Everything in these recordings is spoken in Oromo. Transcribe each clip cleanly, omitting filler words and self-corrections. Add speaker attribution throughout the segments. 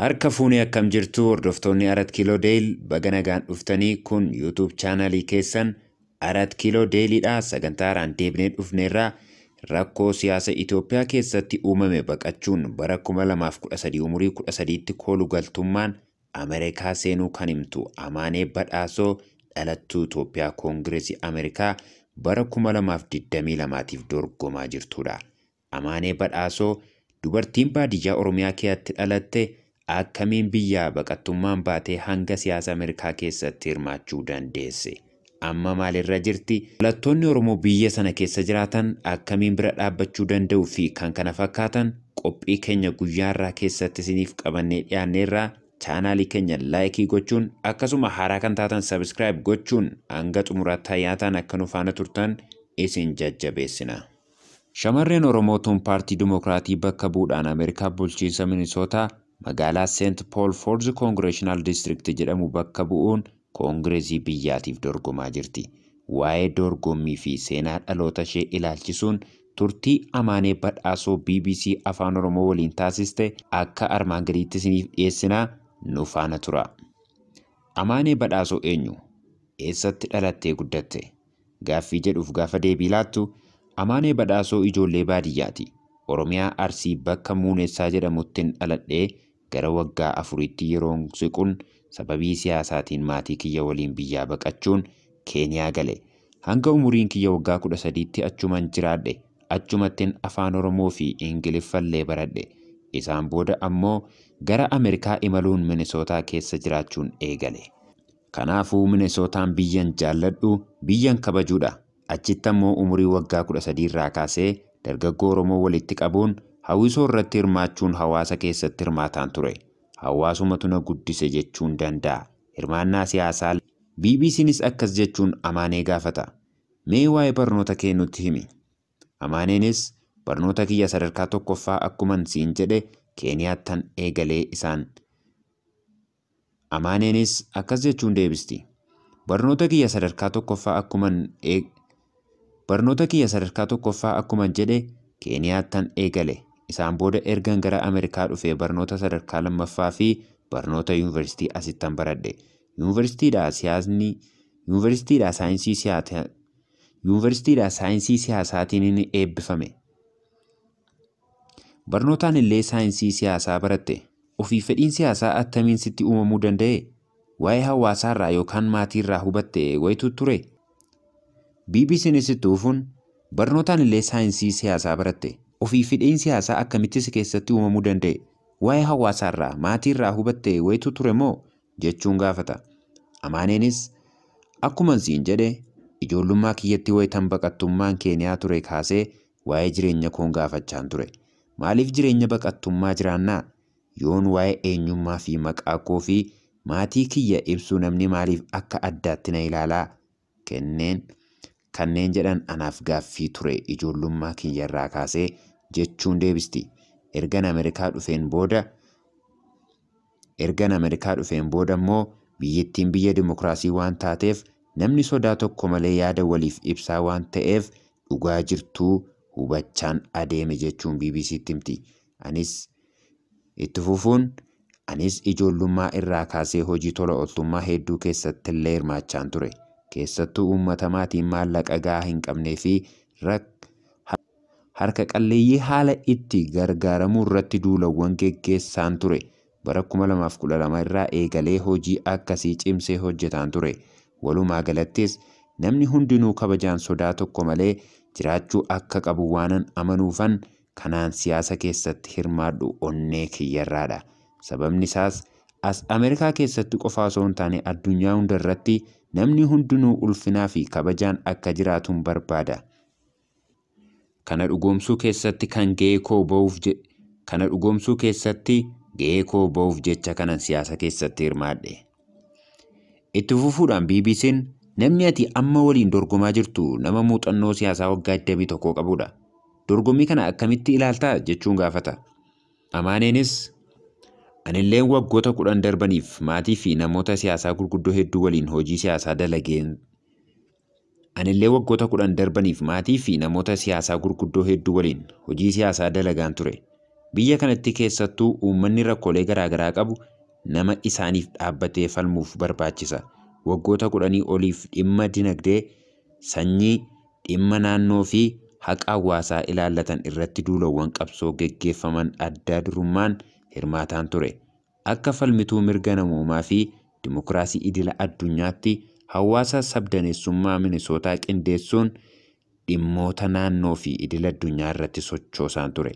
Speaker 1: Harka fuunee akkam jirtu hordoftoonni Arat Kiiloo Daily, baga nagaan dhuftanii. Kun YouTube chaanalii keessan Arat Kiiloo Dailyidha. Sagantaa haaraan deebinee dhufneerraa rakkoo siyaasa Itoophiyaa keessatti uumame baqachuun bara 2013 umurii 13tti koolu galtummaan Ameerikaa seenuu kan himtu Amaanee Badhaasoo, dhalattuu Itoophiyaa Koongireesii Ameerikaa bara 2022tiif dorgomaa jirtudha. Amaanee Badhaasoo, dubartiin baadiyyaa Oromiyaa keessatti dhalatte, akkamiin biyyaa baqattummaan baatee hanga siyaasa Ameerikaa keessatti hirmaachuu dandeesse? Amma maalirra jirti? Dhalattoonni Oromoo biyya sana keessa jiraatan akkamiin bira dhaabbachuu danda'u fi kan kana fakkaatan qophii keenya guyyaarraa keessatti isiniif qabannee dhiyaanneerraa. Chaanaalii keenya like gochuun, akkasuma haaraa kan taatan subscribe gochuun hanga xumuraatti hayyaataan akka nu faana turtan isin jajjabeessina. Shamarreen Oromoo tun paartii Dimokiraatii bakka bu'uudhaan Ameerikaa bulchiinsa Minisootaa magaalaa Seent Pool Fourth Congressional District jedhamu bakka bu'uun koongireesii biyyaatiif dorgomaa jirti. Waa'ee dorgommii fi seenaa dhaloota ishee ilaalchisuun turtii Amaanee Badhaasoo BBC Afaan Oromoo waliin taasiste akka armaan gadiitti isiniif dhiyeessinaa, nu faana tura. Amaanee Badhaasoo eenyu? Eessatti dhalattee guddatte? Gaaffii jedhuuf gaafa deebii laattu, Amaanee Badhaasoo ijoollee baadiyyaati. Oromiyaa Arsii bakka Muunessaa jedhamuttiin dhaladhee gara waggaa 4tti yeroon siquun sababii siyaasaatiin maatii kiyya waliin biyyaa baqachuun Keeniyaa gale. Hanga umuriin kiyya waggaa 13tti achuman jiraadhe. Achumattiin Afaan Oromoo fi Ingiliffallee baradhe. Isaan booda ammoo gara Ameerikaa imaluun Minisootaa keessa jiraachuun eegale. Kanaafuu Minisootaan biyyan jaalladhu, biyyan kabajuudha. Achitti ammoo umurii waggaa 13 irraa kaasee dargaggoo Oromoo walitti qabuun hawwisoo irratti hirmaachuun hawaasa keessatti hirmaataan ture. Hawaasumatu na guddise jechuun danda'a. Hirmaannaa siyaasaa BBCnis akkas jechuun Amaanee gaafata. Mee waa'ee barnoota kee nutti himi. Amaaneenis, barnoota kiyya sadarkaa tokkoffaa akkuman siin jedhe Keeniyaattan eegalee isaan. Amaaneenis akkas jechuun deebisti. Barnoota kiyya sadarkaa tokkoffaa akkuman jedhe Keeniyaattan eegale. Isaan booda ergan gara Ameerikaa dhufee barnoota sadarkaa lammaffaa fi barnoota yuunivarsiitii asittan baradhe. Yuunivarsiitiidhaa saayinsii siyaasaatiin inni eebbifame. Barnootaan illee saayinsii siyaasaa baratte. Ofii fedhiin siyaasaa attamiin sitti uumamuu danda'e? Waa'ee hawaasaarraa yookaan maatiirraa hubatte wayitu ture? BBCnis itti fufuun, barnootaan illee saayinsii siyaasaa baratte. Ofii fedhiin siyaasaa akkamitti si keessatti uumamuu danda'e? Waa'ee hawaasaarraa, maatiirraa hubatte wayitu ture moo? Jechuun gaafata. Amaaneenis, akkuman siin jedhe ijoollummaa kiyyatti wayitan baqattummaan Keeniyaa ture kaasee waa'ee jireenya koon gaafachaan ture. Maaliif jireenya baqattummaa jiraannaa? Yoon waa'ee eenyummaa fi maqaa koo fi maatii kiyya ibsuu namni maaliif akka addaatti na ilaalaa? Kanneen jedhan anaaf gaaffii ture ijoollummaa kiyyarraa kaasee jechuun deebisti. Ergan Ameerikaa dhufeen booda immoo biyyattiin biyya dimokiraasii waan taateef namni sodaa tokko malee yaada waliif ibsaa waan ta'eef dhugaa jirtuu hubachaan adeeme jechuun BBCtti himti. Anis itti fufuun, anis ijoollummaa irraa kaasee hojii tola ooltummaa hedduu keessatti illee hirmaachaan ture. Keessattuu uummata maatiin maallaqa gahaa hin qabnee fi harka qalleeyyii haala itti gargaaramuu irratti duulawwan geggeessaan ture. Bara 2012 irraa eegalee hojii akkasii cimsee hojjetaan ture. Walumaa galattis namni hundinuu kabajaan sodaa tokko malee jiraachuu akka qabu waanan amanuufan kanaan siyaasa keessatti hirmaadhu onnee kiyyarraadha. Sababni isaas as Ameerikaa keessatti qofa osoo hin taane addunyaa hunda irratti namni hundinuu ulfinaa fi kabajaan akka jiraatuun barbaada. Kana dhugoomsuu keessatti ga'ee koo ba'uuf jecha kanan siyaasa keessatti hirmaadhe. Itti fufuudhaan BBC'n, namni ati amma waliin dorgomaa jirtu nama muuxannoo siyaasaa waggaa 21 qabudha. Dorgommii kana akkamitti ilaaltaa jechuun gaafata. Amaaneenis, anilleen waggoota 10 darbaniif maatii fi namoota siyaasaa gurguddoo hedduu waliin hojii siyaasaa dalageen Anillee waggoota 10 darbaniif maatii fi namoota siyaasaa gurguddoo hedduu waliin hojii siyaasaa dalagaan ture. Biyya kanatti keessattuu uummanni rakkoolee garaagaraa qabu nama isaaniif dhaabbatee falmuuf barbaachisa. Waggoota 10 oliif dhimma dinagdee, sanyii, dhimma naannoo fi haqa hawaasaa ilaallatan irratti duulawwan qabsoo geggeeffaman adda durummaan hirmaataan ture. Akka falmituu mirga namoomaa fi dimokiraasii idila addunyaatti hawaasa sabdaneessummaa Minisootaa qindeessuun dhimmoota naannoo fi idila addunyaa irratti sochoosaan ture.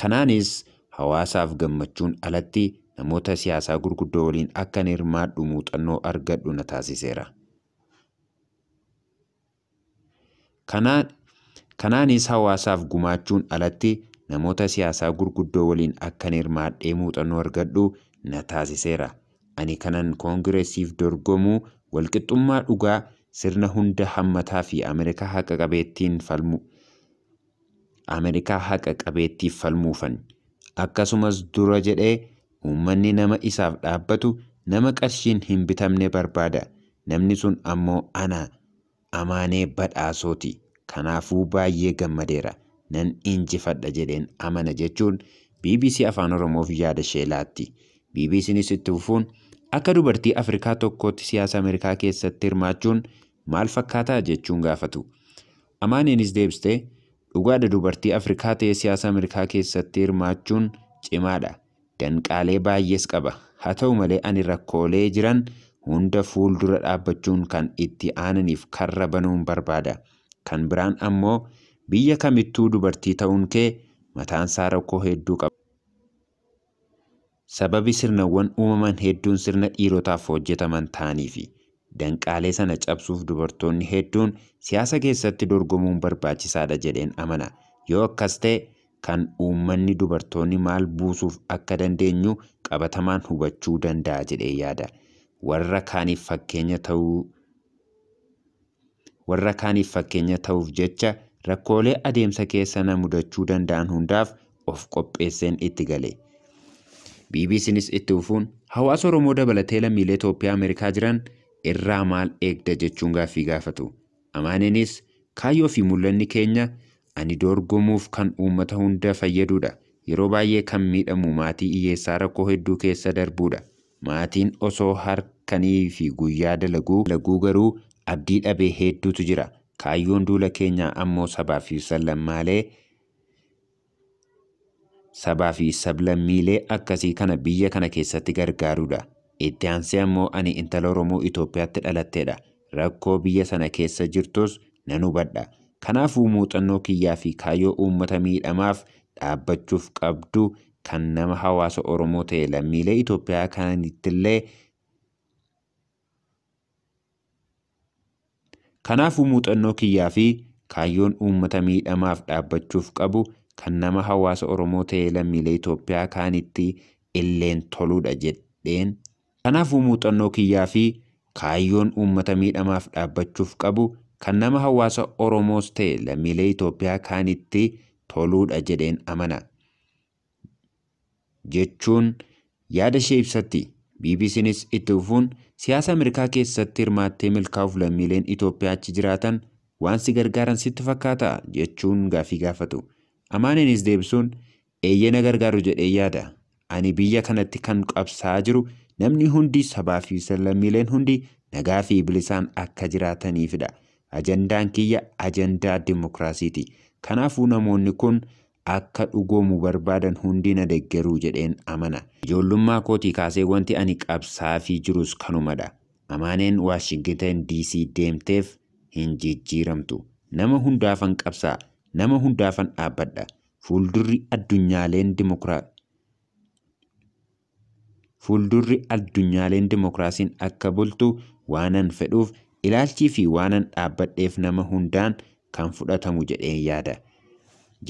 Speaker 1: Kanaanis hawaasaaf gammachuun alatti namoota siyaasaa gurguddoo waliin akkan hirmaadhu muuxannoo argadhu na taasiseera. Kanaanis hawaasaaf gumaachuun alatti namoota siyaasaa gurguddoo waliin akkan hirmaadhee muuxannoo argadhu na taasiseera. Ani kanan koongireesiif dorgomu walqixxummaa dhugaa sirna hunda hammataa fi Ameerikaa haqa qabeettiin falmu. Ameerikaa haqa qabeettiif falmuufan. Akkasumas dura jedhee uummanni nama isaaf dhaabbatu nama qarshiin hin bitamne barbaada. Namni sun ammoo ana Amaanee Badhaasooti. Kanaafuu baay'ee gammadeera. Nan injifadha jedheen amana jechuun BBC Afaan Oromoof yaada ishee laatti. BBCnis itti fufuun akka dubartii Afrikaa tokkootti siyaasa Ameerikaa keessatti hirmaachuun maal fakkaataa jechuun gaafatu. Amaaneenis deebistee dhugaadha, dubartii Afrikaa ta'ee siyaasa Ameerikaa keessatti hirmaachuun cimaadha. Danqaalee baay'ees qaba. Haa ta'u malee ani rakkoolee jiran hunda fuuldura dhaabbachuun kan itti aananiif karra banuun barbaada. Kan biraan ammoo biyya kamittuu dubartii ta'uun kee mataansaa rakkoo hedduu qaba. Sababi sirnawwan uumaman hedduun sirna dhiirotaaf hojjetaman ta'aniifi danqaalee sana cabsuuf dubartoonni hedduun siyaasa keessatti dorgomuun barbaachisaadha jedheen amana. Yoo akkas ta'e kan uummanni dubartoonni maal buusuuf akka dandeenyu qabatamaan hubachuu danda'a jedhee yaada. Warra kaaniif fakkeenya ta'uuf jecha rakkoolee adeemsa keessa na mudachuu danda'an hundaaf of qopheesseen itti gale. BBCnis itti fufuun hawaasa Oromoo dabalatee lammiilee Itoophiyaa Ameerikaa jiran irraa maal eegda jechuun gaaffii gaafatu. Amaaneenis kaayyoo fi mul'anni keenya ani dorgomuuf kan uummata hunda fayyadudha. Yeroo baay'ee kan miidhamu maatii hiyyeessaa rakkoo hedduu keessa darbuudha. Maatiin osoo harkanii fi guyyaa dalaguu garuu abdii dhabee hedduutu jira. Kaayyoon duula keenyaa ammoo sabaa fi sablammiilee akkasii kana biyya kana keessatti gargaaruudha. Itti aansee ammoo ani intala Oromoo Itoophiyaatti dhalatteedha. Rakkoo biyya sana keessa jirtus nan hubadha. Kanaafuu muuxannoo kiyyaa fi kaayyoo uummata miidhamaaf dhaabbachuuf qabdu kan nama hawaasa Oromoo ta'e lammiilee Itoophiyaa kanattillee Kanaafuu muuxannoo kiyyaa fi kaayyoon uummata miidhamaaf dhaabbachuuf qabu kan nama hawaasa Oromoo ta'e lammiilee Itoophiyaa kaanitti illeen toluudha jedheen. Kanaafuu muuxannoo kiyyaa fi kaayyoon uummata miidhamaaf dhaabbachuuf qabu kan nama hawaasa Oromoos ta'e lammiilee Itoophiyaa kaanitti toluudha jedheen amana jechuun yaada ishee ibsatti. BBCnis itti fufuun siyaasa Ameerikaa keessatti hirmaattee milkaa'uuf lammiileen Itoophiyaa achi jiraatan waan si gargaaran sitti fakkaataa jechuun gaaffii gaafatu. Amaaneenis deebisuun eeyyee na gargaaru jedhee yaada. Ani biyya kanatti kan qabsaa'aa jiru namni hundi sabaa fi lammiileen hundi nagaa fi bilisaan akka jiraataniifidha. Ajandaan kiyya ajandaa dimokiraasiiti. Kanaafuu namoonni kun akka dhugoomu barbaadan hundi na deeggaruu jedheen amana. Ijoollummaa kootii kaasee wanti ani qabsaafii jirus kanumadha. Amaaneen Waashingitan DC deemteef hin jijjiiramtu. Nama hundaafan qabsaa, nama hundaafan dhaabbadha. Fuuldurri addunyaaleen dimokiraasiin akka bultu waanan fedhuuf ilaalchii fi waanan dhaabbadheef nama hundaan kan fudhatamu jedheen yaada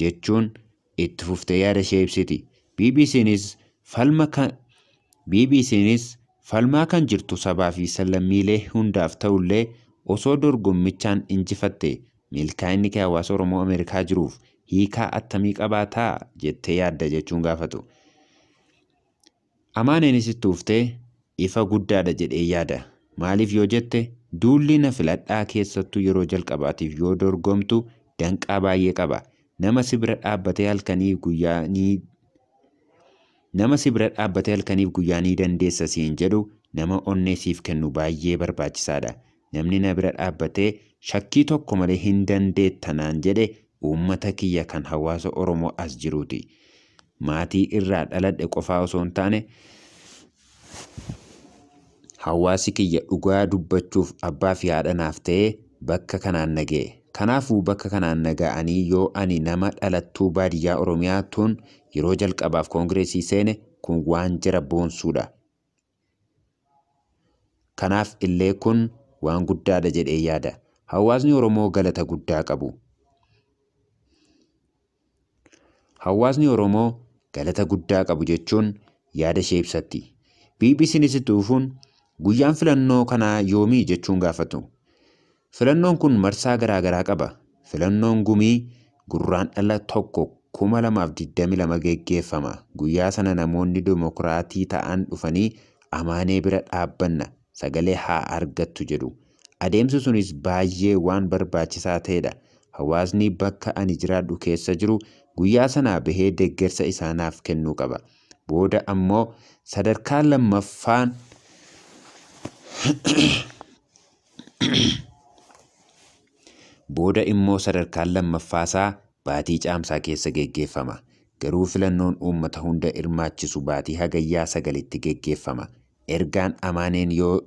Speaker 1: jechuun itti fuftee yaada ishee ibsiti. BBCnis falmaa kan jirtu sabaa fi lammiilee hundaaf ta'ullee osoo dorgommichaan injifatte milkaa'inni kee hawaasa Oromoo Ameerikaa jiruuf hiikaa attamii qabaataa jettee yaadda jechuun gaafatu. Amaaneenis itti fuftee ifa guddaadha jedhee yaada. Maaliif yoo jette duulli na filadhaa keessattuu yeroo jalqabaatiif yoo dorgomtu danqaa baay'ee qaba. Nama si bira dhaabbatee halkanii Nama si bira dhaabbatee halkaniif guyyaa ni dandeessa siin jedhu nama onnee siif kennu baay'ee barbaachisaadha. Namni na bira dhaabbatee shakkii tokko malee hin dandeettanaan jedhe uummata kiyya kan hawaasa Oromoo as jiruuti. Maatii irraa dhaladhe qofaa osoo hin taane hawaasi kiyya dhugaa dubbachuuf abbaa fi haadha naaf ta'ee bakka kanaan na ga'e. Kanaafuu bakka kanaan na ga'anii yoo ani nama dhalattuu baadiyyaa Oromiyaa tun yeroo jalqabaaf koongireesii seene kun waan jara boonsuudha. Kanaaf illee kun waan guddaadha jedhee yaada. Hawaasni Oromoo galata guddaa qabu. Hawaasni Oromoo galata guddaa qabu jechuun yaada ishee ibsatti. BBCnis itti fufuun guyyaan filannoo kanaa yoomii jechuun gaafatu. Filannoon kun marsaa garaagaraa qaba. Filannoon gumii Gurraandhala 1, 2022 geggeeffama. Guyyaa sana namoonni dimokiraatii ta'an dhufanii Amaanee bira dhaabbanna sagalee haa argattu jedhu. Adeemsi sunis baay'ee waan barbaachisaa ta'edha. Hawaasni bakka ani jiraadhu keessa jiru guyyaa sanaa bahee deeggarsa isaanaaf kennuu qaba. Booda ammoo sadarkaa lammaffaan Booda immoo sadarkaan lammaffaasaa baatii caamsaa keessa geggeeffama. Garuu filannoon uummata hunda hirmaachisu baatii hagayyaa 9tti geggeeffama. Ergaan Amaaneen yoo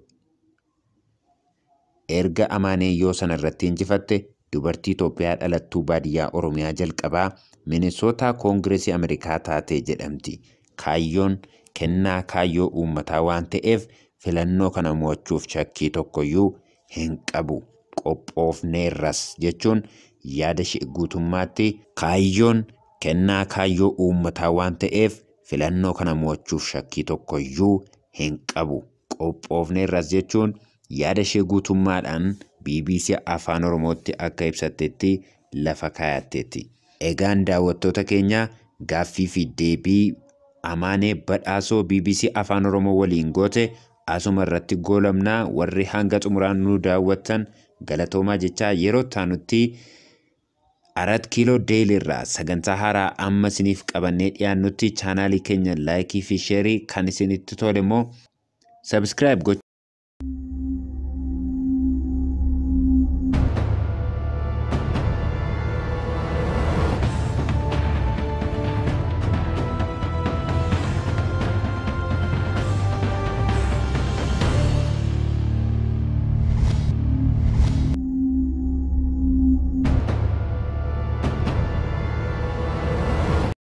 Speaker 1: Erga Amaaneen yoo sana irratti injifatte dubartii Itoophiyaa dhalattuu baadiyyaa Oromiyaa jalqabaa Minisootaa Koongireesii Ameerikaa taate jedhamti. Kaayyoon kennaa kaayyoo uummataa waan ta'eef filannoo kana mo'achuuf shakkii tokkoyyuu hin qabu. Qophoofneerras jechuun yaada ishee guutummaatti kaayyoon kennaa kaayyoo uummataa waan ta'eef filannoo kana mo'achuuf shakkii tokkoyyuu hin qabu. Qophoofneerras jechuun yaada ishee guutummaadhaan BBC Afaan Oromootti akka ibsattetti lafa kaayatteetti. Egaan daawwattoota keenya gaaffii fi deebii Amaanee Badhaasoo BBC Afaan Oromoo waliin goote asuma irratti goolabna. Warri hanga xumuraan nu daawwattan galatoomaa jechaa yeroo taanutti Arat Kiiloo Deeyilii irraa sagantaa haaraa amma isiniif qabannee dhiyaannutti chaanaalii keenya laayikii fi sheerii kan isinitti tole immoo sabiskiraayib gochuu